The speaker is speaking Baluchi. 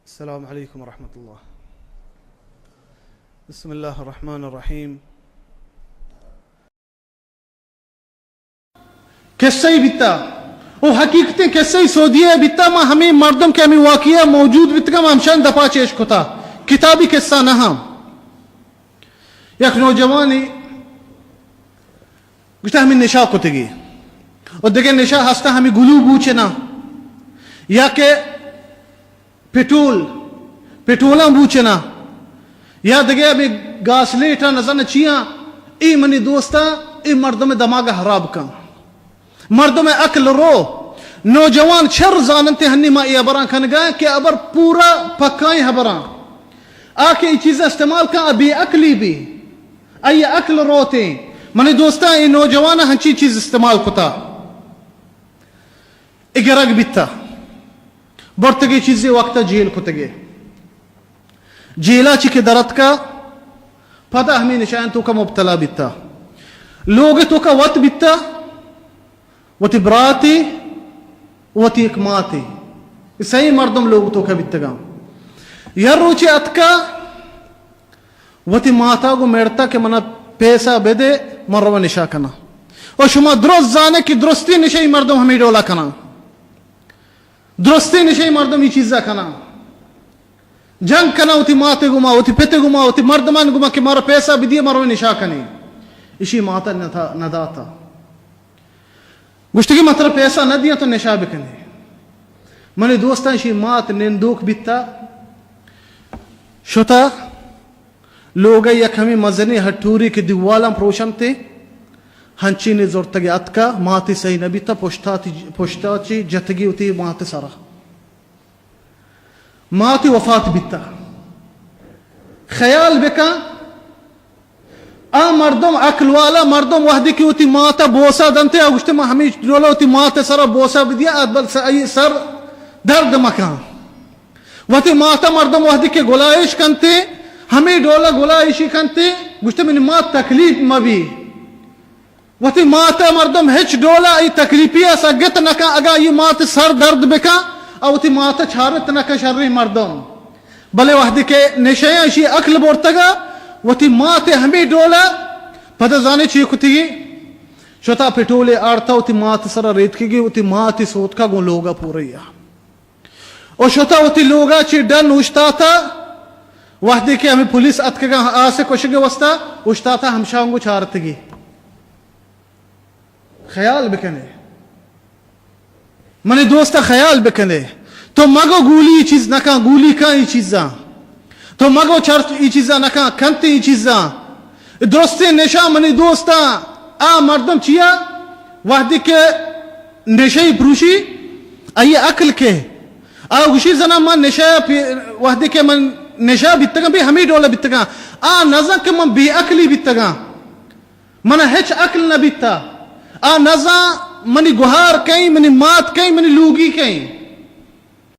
السلام علیکم ورحمۃ اللہ۔ بسم اللہ الرحمن الرحیم۔ قصہ ای بیتا، او حقیقتیں قصہ ای سعودیہ ای بیتا، ما ہمیں مردم کہ ہمیں واقعہ موجود بیتگا، ما ہمشان دپا چیش کتا، کتابی قصہ نہ ہم۔ یک نوجوانی گوشتا ہمیں نشا کتگی، اور دگہ نشا ہستا ہمیں گلو بوچنا، یا کہ پٹول، پٹولاں بوچنا، یا دگہ ہمیں گاسلیٹاں نزن چیاں، ای منی دوستاں، ای مردم دماغ خراب کن۔ مردم عقل رو، نوجوان شر زاننتے، ہنی ما ای حبراں کنگا کہ حبر پورا پکائیں حبراں۔ آ کہ ای چیز استعمال کن، آ بے عقلی بی، آئی عقل روتے۔ منی دوستاں، ای نوجوان ہنچی چیز استعمال کتا۔ اے گرگ بیتا، برتگے چیزے وقتا جیل کتگے۔ جیلا چی کہ درتکا، پدا ہمیں نشان توکا مبتلا بیتا۔ لوگ توکا وت بیتا، وتی براتے، وتی ایک ماتے۔ اے سئیں مردم لوگ توکا بیتگا۔ یا روچے اتکا، وتی ماتا گو مرتا کہ منا پیسہ بدے، من روا نشا کناں۔ و شما درست زانے کہ درستیں نشئی مردم ہمیں ڈولا کناں۔ درستیں نشئی مردم ای چیزا کناں۔ جنگ کناں وتی ماتے گما، وتی پتے گما، وتی مردمان گما کہ مارا پیسہ بدیے، من روا نشا کنیں۔ اشی ماتا نتا-، نداتا۔ گوشتگی من ترا پیسہ نہ دیاں تو نشا بکنے۔ منی دوستاں، اشی مات نندوک بیتا، شتا لوگ ء یک ہمیں مزنیں ہٹوری کہ دیوالاں پروشنتے، ہنچینے زرتگے اتکا، ماتی سہی نہ بیتا، پشتا تی-، پشتا چی جتگی وتی مات سرا۔ ماتی وفات بیتا۔ خیال بکن، آ مردم، عقل والا مردم وہدے کہ وتی ماتا بوسا دنتے، آ گوشتے، من ہمیں ڈولا وتی مات سرا بوسا بدیا، آ بل س-، ای سر درد مکن۔ وتی ماتا مردم وہدے کہ گلائش کنتے، ہمیں ڈولا گلائشی کنتے، گوشتے، منی مات تکلیف مبی۔ وتی مات ء مردم ہچ ڈول ء ای تکلیپی ء سگت نہ کن، اگاں ای مات سر درد بکن، ء وتی مات ء چارت نہ کن شریں مردم۔ بلے وہدے کہ نشہ ء اشی عقل برتگ ء وتی مات ء ہمے ڈول ء پدا زانے چی کتگی؟ شتا پٹولے آرتا وتی مات سرا ریتکگی، وتی مات ء سوتکا گوں لوگ ء پوریا۔ و شتا وتی لوگا چی ڈن اوشتاتا، وہدے کہ ہمیں پولیس اتکگا آس کشگ واسطہ اوشتاتا، ہمشانگو چارتگی۔ خیال بکنے، منی دوستا خیال بکنے، تو مگو گولی چیز نکن، گولی کن ای چیزاں۔ تو مگو چرچ ای چیزاں نکاں، کنت ای چیزاں۔ درستیں نشہ منی دوستاں، آ مردم چیا؟ وہدے کہ نشہ ای پروشی، آئی عقل کہ آ گوشی زنا من نشہ پی-، وہدے کہ من نشہ بیتگاں، بے ہمیں ڈولا بیتگاں۔ آ نزن کہ من بے عقلی بیتگاں۔ من ہچ عقل نہ بیتا۔ آ نزاں منی گہار کئیں، منی مات کئیں، منی لوگی کئیں۔